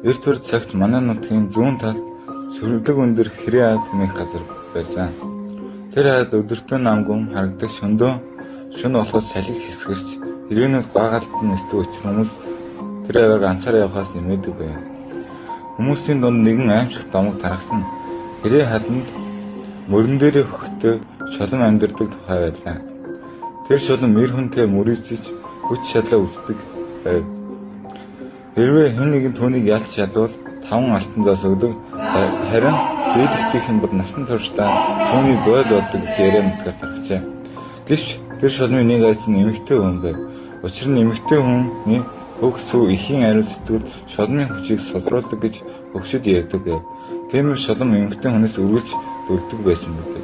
Эрт бүр цагт манай нутгийн зүүн талд сөрөлөг өндөр хэрээ хад хэмээх газар байлаа. Тэр хад өдөртөө нам гүм харагдах шөнөдөө шөнө болоход салхи хэсгэрч хэрээнүүд гуайгаалтан нисдэг учир хүмүүс тэр хавиар ганцаараа явахаас эмээдэг байв. Хүмүүсийн дунд нэгэн аймшигт домог тархсан хэрээ хаданд мөрөн дээрээ хөхтэй шулам амьдардаг тухай байлаа. Тэр шулам эр хүнтэй мөрийцэж хүч чадлаа үздэг байв. Хэрвээ хэн нэгэн түүнийг ялж чадвал 5 алтан зоос өгдөг. Харин дийлэхдийнх нь бүр насан туршдаа түүний бойл болдог гэх яриа нутгаар тархжээ. Гэвч тэр шулмын нэг айц нь эмэгтэй хүн байв. Учир нь эмэгтэй хүний бүх сүү эхийн ариун сэтгэл шулмын хүчийг сулруулдаг гэж хөгшид ярьдаг байв. Тиймээс шулам эмэгтэй хүнээс үргэлж дүрдэг байсан гэдэг.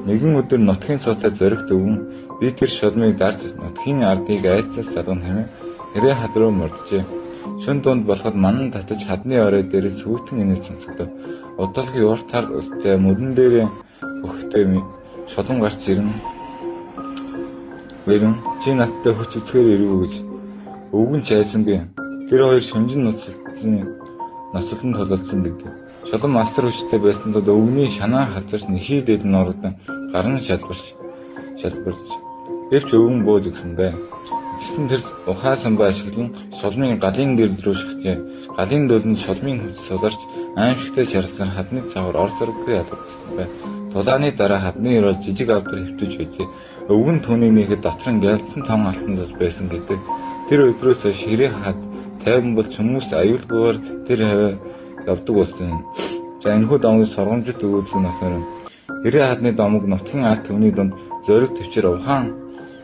Нэгэн өдөр нутгийн цуутай зоригт өвгөн би тэр шулмыг дарж нутгийн ардыг айцаас залгана хэмээн хэрээ хад руу морджээ. Шөнө дунд болоход манан татаж хадны орой дээр сүйтгэн инээж сонсогдов. Удалгүй урт хар үстэй мөрөн дээрээ хөхтэй шулам гарч ирэн мөрөн чи надтай хүч үзэхээр ирэв гэж өвгөн ч айсангүй. Тэр хоёр шүнжин ноцолдон тулалдсан гэдэг. Шулам асар хүчтэй байсан тул өвгөний шанаа хазарч нэхий дээд нь орогдон гаран шалбарч гэвч өвгөн бууж өгсөн бай. Эцэст нь тэр ухаасан бай ашиглан шулмын галын гэрэл рүү шахажээ. Галын дөлөнд шулмын хүч суларч аймшигтай шаралсаар хадны цавар ор соргүй алга болсон бай. Тулааны дараа хадны ёроол жижиг авдар хэвтэж байжээ. Өвгөн түүнийг нээхэд дотор нь гялцсан том алтан зоос байсан гэдэг. Тэр өдрөөс хойш хэрээ хад тайван болж хүмүүс аюулгүйгээр тэр хавиа явдаг болсон юм. За энэхүү домгийг сургамжит өгүүлэл нь болохоор хэрээ хадны домог нутгийн ард түмний дунд зориг тэвчээр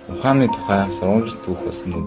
ухааны тухай сургамжит түүх болсон юм.